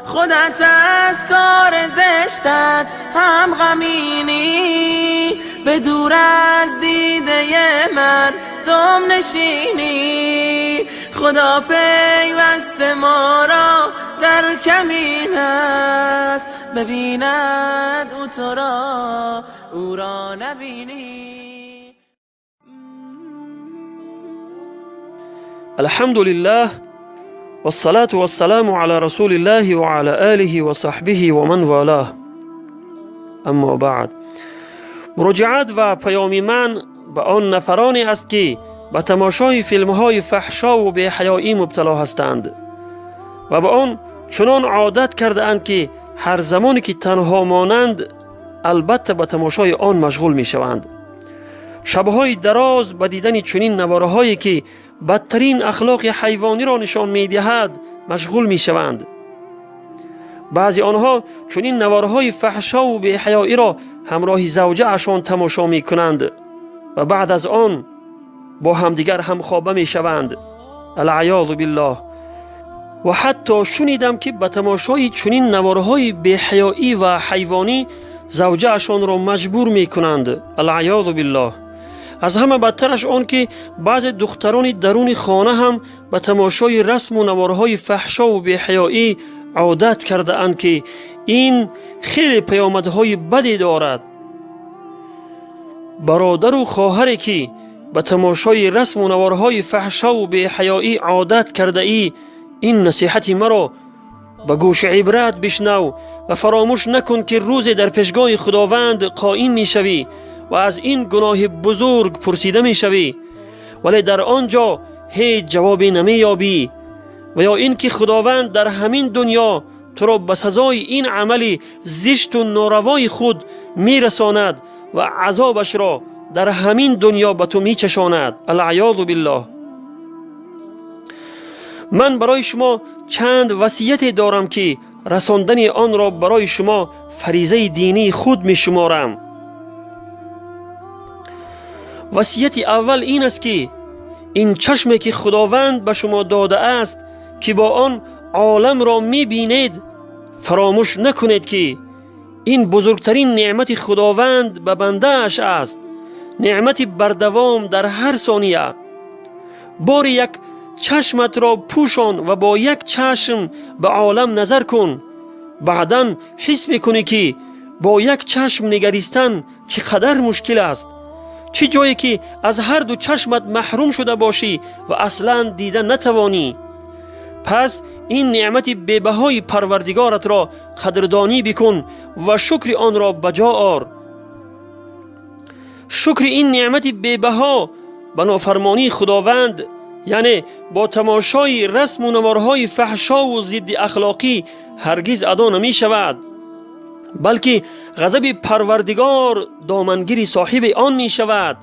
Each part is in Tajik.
خودت از کار زشتت هم غمینی، به دور از دیده من دم نشینی. خدا پیوست ما را در کمین است، ببیند او تو را او را نبینی. الحمد لله والصلاة والسلام على رسول الله وعلى آله وصحبه ومن والاه. اما بعد، مراجعت و پیام من به آن نفرانی است که به تماشای فیلم‌های فحشا و بی‌حیایی مبتلا هستند و به آن چنان عادت کرده اند که هر زمانی که تنها مانند البته به تماشای آن مشغول می‌شوند. شب‌های دراز به دیدن چنین نوارهایی که بدترین اخلاق حیوانی را نشان می‌دهد مشغول می‌شوند. بعضی آنها چنین نوارهای فحشا و بی‌حیایی را همراه زوجه‌شان تماشا می‌کنند و بعد از آن با همدیگر همخوابه می‌شوند. العیاذ بالله. و حتی شنیدم که به تماشای چنین نوارهای بی‌حیایی و حیوانی زوجه‌شان را مجبور می‌کنند. العیاذ بالله. از همه بدترش آن که بعض دختران درون خانه هم به تماشای رسم و نوارهای فحشا و بی‌حیایی عادت کرده اند که این خیلی پیامدهای بدی دارد. برادر و خواهری که به تماشای رسم و نوارهای فحشا و بی‌حیایی عادت کرده ای، این نصیحت مرا به گوش عبرت بشنو و فراموش نکن که روز در پیشگاه خداوند قائم میشوی و از این گناه بزرگ پرسیده میشوی، ولی در آنجا هیچ جوابی نمییابی، و یا اینکه خداوند در همین دنیا تو را به سزای این عمل زشت و ناروای خود میرساند و عذابش را در همین دنیا به تو میچشاند. العیاذ بالله. من برای شما چند وصیت دارم که رساندن آن را برای شما فریضه دینی خود میشمارم. وصیت اول این است که این چشمی که خداوند به شما داده است که با آن عالم را میبینید، فراموش نکنید که این بزرگترین نعمت خداوند به بنده اش است، نعمت بردوام در هر ثانیه. بار یک چشمت را پوشان و با یک چشم به عالم نظر کن، بعداً حس میکنی که با یک چشم نگریستن چقدر مشکل است. چه جایی که از هر دو چشمت محروم شده باشی و اصلاً دیده نتوانی. پس این نعمت بی‌بهای پروردگارت را قدردانی بکن و شکر آن را به جا آر. شکر این نعمت بی‌بها به نافرمانی خداوند، یعنی با تماشای رسم و نوارهای فحشا و ضد اخلاقی، هرگز ادا نمی شود، بلکه غضب پروردگار دامنگیر صاحب آن می شود.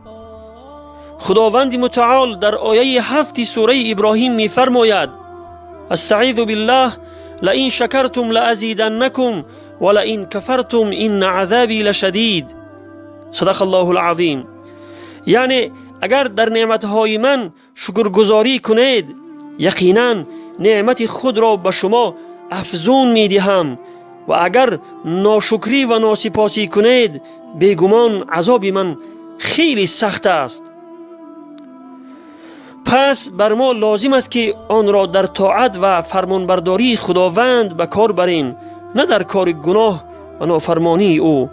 خداوند متعال در آیه 7 سوره ابراهیم می فرماید: استعیذ بالله لئن شکرتم لازیدنکم ولئن کفرتم ان عذابی لشدید. صدق الله العظیم. یعنی اگر در نعمتهای من شکرگزاری کنید، یقینا نعمت خود را به شما افزون می دهم، و اگر ناشکری و ناسپاسی کنید، بیگمان عذاب من خیلی سخت است. پس بر ما لازم است که آن را در طاعت و فرمانبرداری خداوند به کار بریم، نه در کار گناه و نافرمانی او.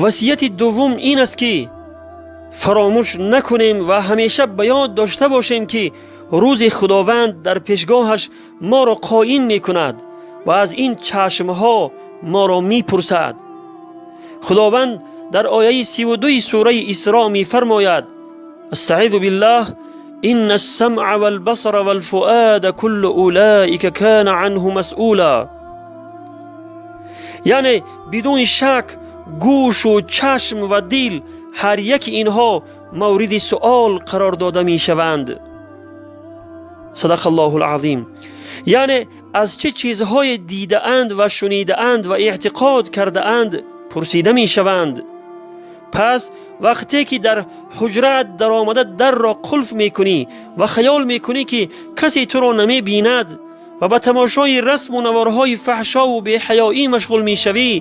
وصیت دوم این است که فراموش نکنیم و همیشه به یاد داشته باشیم که روز خداوند در پیشگاهش ما را قایم می کند و از این چشمها ما را می پرسد. خداوند در آیه 32 سوره اسراء می فرماید: استعیذ بالله ان السمع والبصر والفؤاد كل اولئک کان عنه مسئولا. یعنی بدون شک گوش و چشم و دل هر یک اینها مورد سؤال قرار داده می شوند. صدق الله العظیم. یعنی از چه چیزهای دیده اند و شنیده اند و اعتقاد کرده اند پرسیده می شوند. پس وقتی که در حجرت در آمده در را قلف می کنی و خیال می کنی که کسی تو را نمی بیند، ва ба тамошои расму наворҳои фаҳшову беҳаёӣ машғул мешавӣ,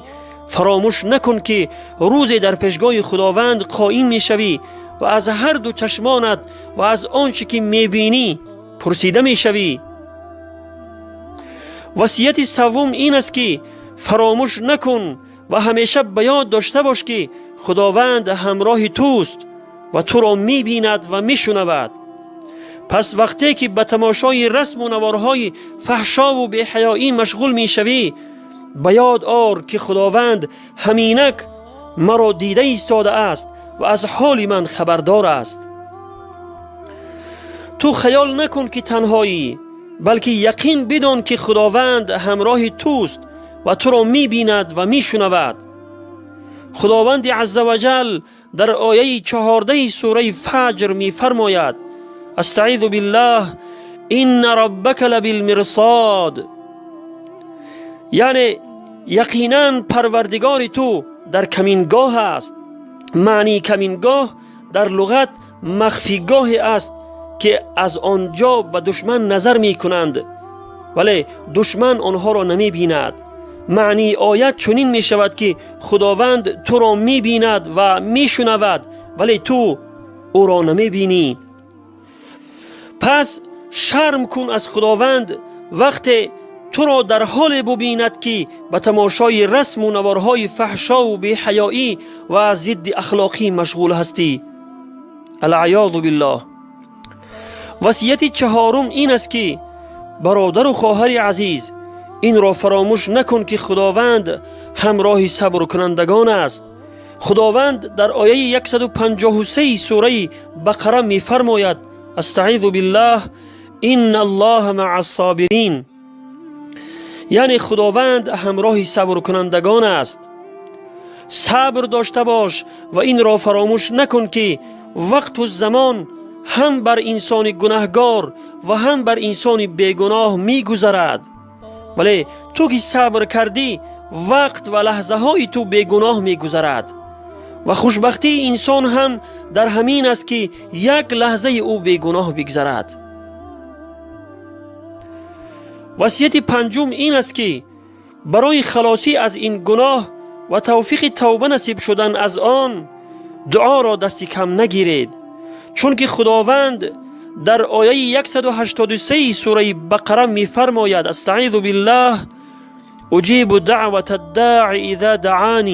фаромӯш накун, ки рӯзе дар пешгоҳи Худованд қоим мешавӣ ва аз ҳар ду чашмонат ва аз он чӣ ки мебинӣ пурсида мешавӣ. Васияти саввум ин аст, ки фаромӯш накун ва ҳамеша ба ёд дошта бош, ки Худованд ҳамроҳи туст ва туро мебинад ва мешунавад. Пас вақте ки ба тамошои расму наворҳои фаҳшову беҳаёӣ машғул мешавӣ, ба ёд ор, ки Худованд ҳаминак маро дида истодааст ва аз ҳоли ман хабардор аст. Ту хаёл накун, ки танҳоӣ, балки яқин бидон, ки Худованд ҳамроҳи туст ва туро мебинад ва мешунавад. Худованди азза ваҷал дар ояи 14-и сураи Фаҷр мефармояд: استعیذ بالله، إن ربک لبالمرصاد. Яъне яқинан Парвардигори ту дар камингоҳ аст. Маънии камингоҳ дар луғат махфигоҳе аст, ки аз он ҷо ба душман назар мекунанд, вале душман онҳоро намебинад. Маънии оят чунин мешавад, ки Худованд туро мебинад ва мешунавад, вале ту ӯро намебинӣ. Пас шарм кун аз Худованд, вақте туро дар ҳоле бубинад, ки ба тамошои расму наворҳои фаҳшову беҳаёӣ ва зидди ахлоқӣ машғул ҳастӣ. Алъаёзу биллоҳ. Васияти чаҳорум ин аст, ки бародару хоҳари азиз, инро фаромӯш накун, ки Худованд ҳамроҳи сабркунандагон аст. Худованд дар ояи 153 сураи Бақара мефармояд: استعیذ بالله، إن الله مع الصابرین. Яъне Худованд ҳамроҳи сабркунандагон аст. Сабр дошта бош ва инро фаромӯш накун, ки вақту замон ҳам бар инсони гунаҳгор ва ҳам бар инсони бегуноҳ мегузарад, вале ту ки сабр кардӣ, вақт ва лаҳзаҳои ту бегуноҳ мегузарад. Ва хушбахтии инсон ҳам дар ҳамин аст, ки як лаҳзаи ӯ бегуноҳ бигзарад. Васияти панҷум ин аст, ки барои халосӣ аз ин гуноҳ ва тавфиқи тавба насиб шудан аз он дуоро дасти кам нагиред, чунки Худованд дар ояи 183 сураи Бақара мефармояд: استعیذ بالله، أجیب دعوة الداع إذا دعان.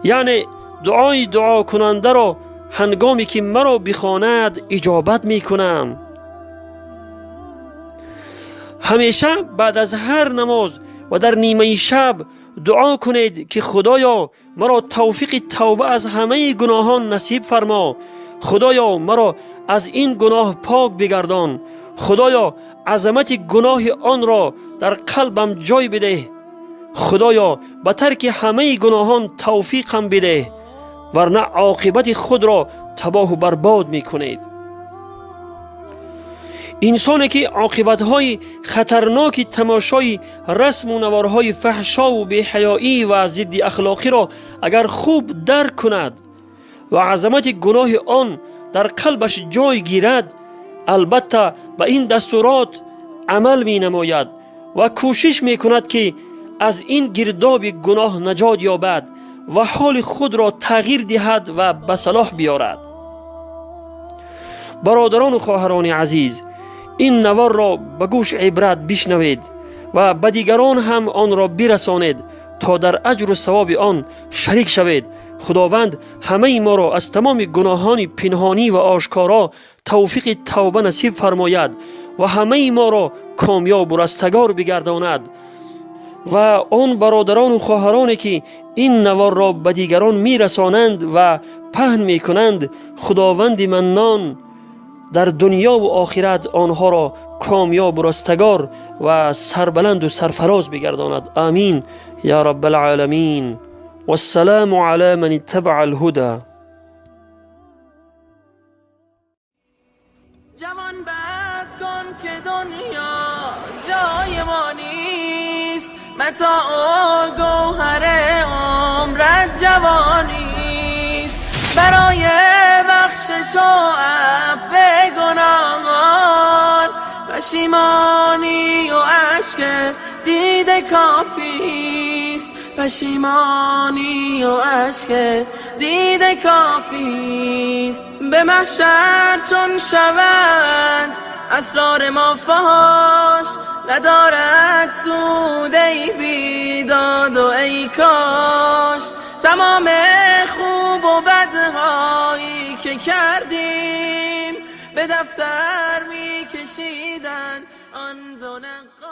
Яъне дуои дуокунандаро ҳангоме ки маро бихонад, иҷобат мекунам. Ҳамеша баъд аз ҳар намоз ва дар нимаи шаб дуо кунед, ки Худоё, маро тавфиқи тавба аз ҳамаи гуноҳон насиб фармо. Худоё, маро аз ин гуноҳ пок бигардон. Худоё, азамати гуноҳи онро дар қалбам ҷой бидеҳ. Худоё, ба тарки ҳамаи гуноҳон тавфиқам бидеҳ, варна оқибати худро табоҳу барбод мекунед. Инсоне ки оқибатҳои хатарноки тамошои расму наворҳои фаҳшову беҳаёӣ ва зидди ахлоқиро агар хуб дарк кунад ва азамати гуноҳи он дар қалбаш ҷой гирад, албатта ба ин дастурот амал менамояд ва кӯшиш мекунад, ки аз ин гирдоби гуноҳ наҷот ёбад ва ҳоли худро тағйир диҳад ва ба салоҳ биёрад. Бародарону хоҳарони азиз, ин наворро ба гӯш ибрат бишнавед ва ба дигарон ҳам онро бирасонед, то дар аҷру савоби он шарик шавед. Худованд ҳамаи моро аз тамоми гуноҳони пинҳонӣ ва ошкоро тавфиқи тавба насиб фармояд ва ҳамаи моро комёбу растагор бигардонад. Ва он бародарону хоҳароне ки ин наворро ба дигарон мерасонанд ва паҳн мекунанд, Худованди Маннон дар дунёву охират онҳоро комёбу растагор ва сарбаланду сарфароз бигардонад. Амин я раббалъоламин. Вассаламу ала ман иттабаа алҳуда. جوان، بس کن که دنیا جای ما نیست. متاع و گوهر عمرت جوانیست. برای بخشش و عفو گناهان. پشیمانی و اشک دیده کافیست، پشیمانی و اشک دیده کافیست. به محشر چون شود اسرار ما فاش، ندارد سود ای بیداد و ای کاش. تمام خوب و بدهایی که کردیم، به دفتر می کشیدن آن دو نقاش.